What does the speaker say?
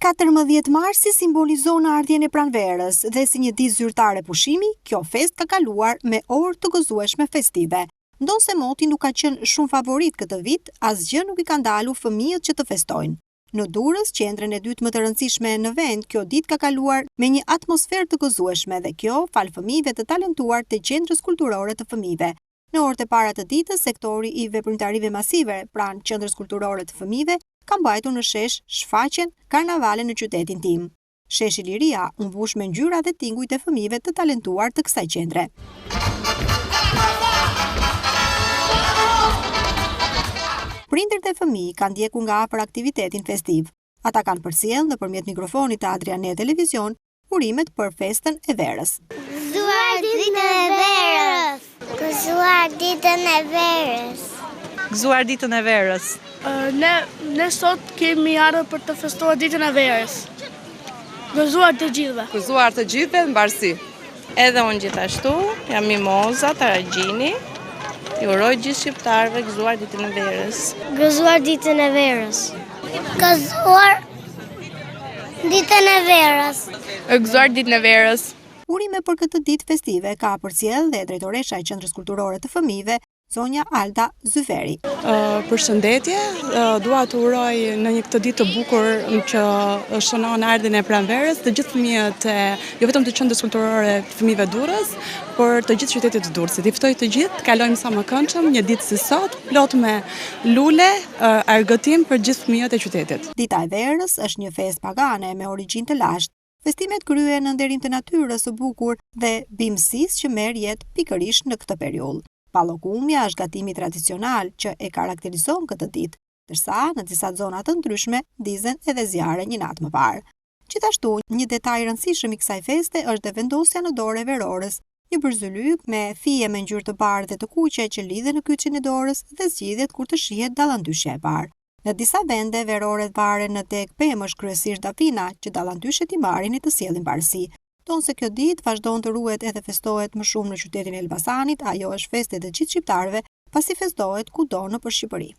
14 marsi simbolizon ardhjen e pranverës dhe si një ditë zyrtare pushimi, kjo festë ka kaluar me orë të gëzueshme festive. Ndonëse moti nuk ka qenë shumë favorit këtë vit, asgjë nuk i ka ndalur fëmijët që të festojnë. Në Durrës, qendrën e dytë më të rëndësishme në vend, kjo ditë ka kaluar me një atmosferë të gëzueshme dhe kjo falë fëmijëve të talentuar të Qendrës Kulturore të Fëmijëve. Në orët e para të ditës, sektori i veprimtarive masive pranë Qendrës Kulturore të Fëmijëve ka mbajtur në shesh shfaqjen Karnavale në qytetin tim. Sheshi Liria u mbush me ngjyra dhe tingujt e fëmijëve të talentuar të kësaj qendre. Prindër dhe fëmijë kanë ndjekur nga afër aktivitetin festiv. Ata kanë përcjellë nëpërmjet mikrofonit të Adrianet Televizion urimet për festën e verës. Gëzuar ditën e verës. Gëzuar ditën e verës. Gëzuar ditën e verës. Ne ne sot kemi ardhur për të festuar ditën e verës. Gëzuar të gjithëve. Gëzuar të gjithëve, mbarësi. Edhe unë gjithashtu, jam Mimoza Taragjini. I uroj gjithë shqiptarëve gëzuar ditën e verës. Gëzuar ditën e verës. Gëzuar ditën e verës. Gëzuar ditën e verës. Urime për këtë ditë festive ka përcjellë dhe drejtoresha e Qendrës Kulturore të Fëmijëve, zonja Alda Zyferi. Përshëndetje, dua të uroj në një këtë ditë të bukur që shënon ardhjen e pranverës të gjithë fëmijët e jo vetëm të Qendrës Kulturore të Fëmijëve Durrës, por të gjithë qytetit të Durrësit. I ftoj të gjithë të kalojmë sa më këndshëm një ditë si sot, plot me lule, argëtim për gjithë fëmijët e qytetit. Dita e verës është një festë pagane me origjinë të lashtë. Festimet kryhen në nderim të natyrës së bukur dhe bimësisë që merr jetë pikërisht në këtë periudhë. Ballokumja është gatimi tradicional që e karakterizon këtë ditë, ndërsa në disa zona të ndryshme ndizen edhe zjarre një natë më parë. Gjithashtu, një detaj i rëndësishëm i kësaj feste është dhe vendosja në dorë e verores, një byzylyk me fije me ngjyrë të bardhë dhe të kuqe që lidhen në kyçin e dorës dhe zgjidhet kur të shihet dallandyshja e parë. Në disa vende, veroret varen në degë pemësh, kryesisht dafina, që dallandyshet t'i marrin e të sjellin mbarësi. Ndonëse kjo ditë vazhdon të ruhet edhe festohet më shumë në qytetin e Elbasanit, ajo është festë e të gjithë shqiptarëve, pasi festohet kudo nëpër Shqipëri.